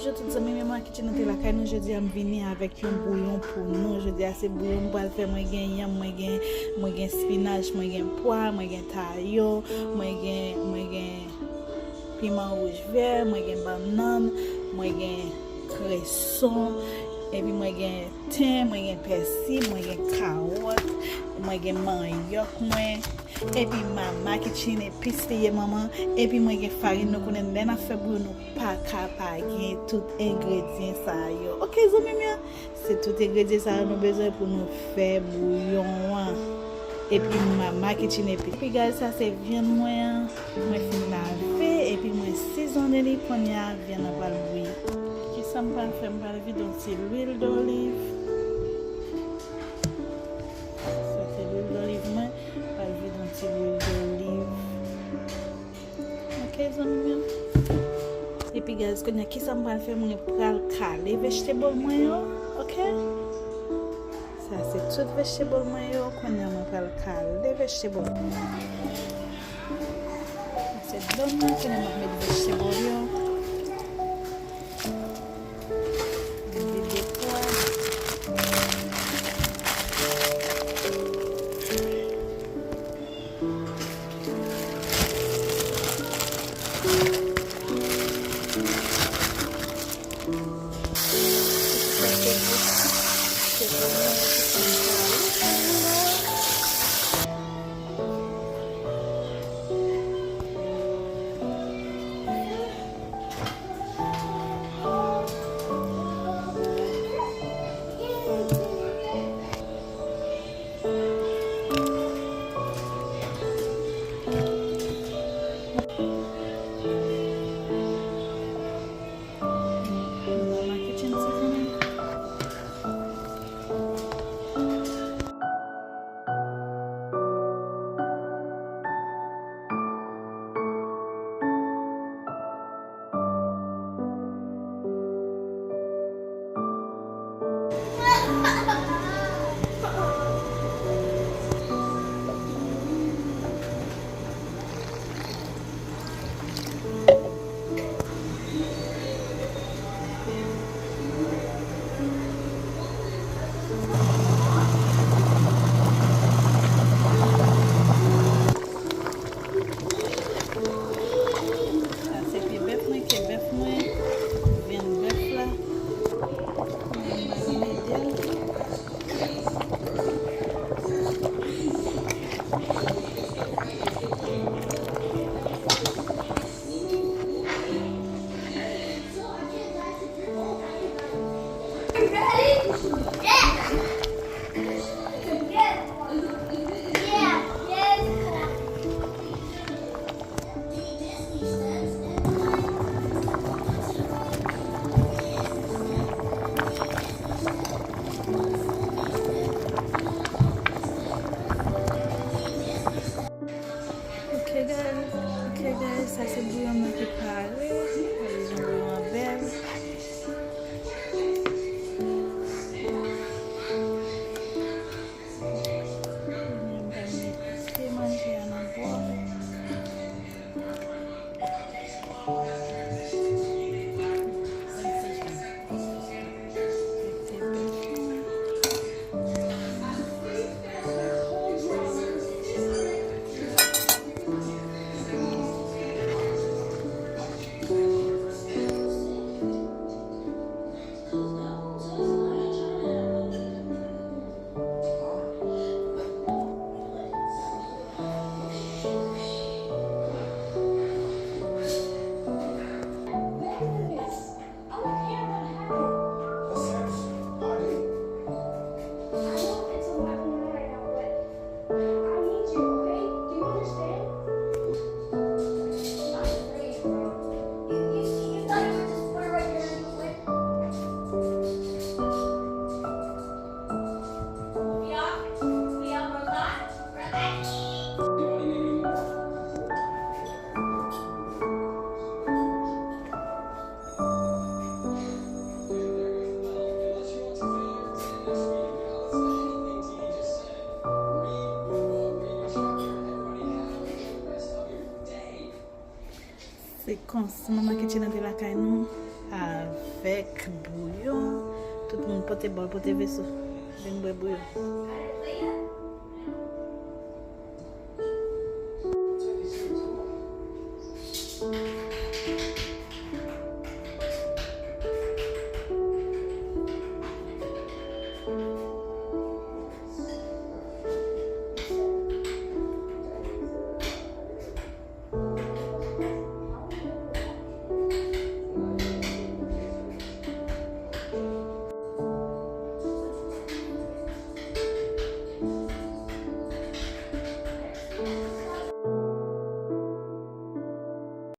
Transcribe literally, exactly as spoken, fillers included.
Bonjou tout zanmi, Mama Kitchen nan te lakay nou. Jodi a m vini avèk yon bouyon pou nou. Jodi a se bouyon m pral fè. Mwen gen yanm, mwen gen, mwen gen spinach, mwen gen pwa, mwen gen tayo, mwen gen, mwen gen piman wouj vè, mwen gen bannann, mwen gen kreson, epi mwen gen ten, mwen gen pèsi, mwen gen kawòt, mwen gen manyòk mwen, epi Mama Kitchen epis li ye manman, epi mwen gen farin. Nou konnen lè n ap fè bouyon nou pa ka pa gen tout engredyan sa yo. Oke zanmi m yo, se tout engredyan sa yo nou bezwen pou nou fè bouyon an. Epi Mama Kitchen epis. Epi guys, sa se vyann mwen an. Mwen fin lave, epi mwen sezonnen li, kounye a vyann nan pral bouyi. Kisa m pral fè? M pral vide yon ti lwil doliv. Sa se lwil doliv mwen, m pral vide yon ti lwil doliv. Oke zanmi m yo. Epi guys, kounye a kisa m pral fè? Mwen pral kale vegetable mwen yo. Oke. Sa se tout vegetable mwen yo. Kounye a mwen pral kale vegetable. Sa se dlo m nan, kounye a m ap met vegetable yo. Vide pwa. Mama Kitchen seasoning. Sa se pye bèf mwen, ke bèf mwen, vyann bèf la. Mwen marine l. Ok guys, ok guys, sa se bouyon mwen ki pare. Gade jan bouyon an bèl. Kounye a m pral mete manje a nan bòl. Se konsa, Mama Kitchen nan te lakay nou. Avèk bouyon. Tout moun pote bòl, pote veso. Vin bwè bouyon.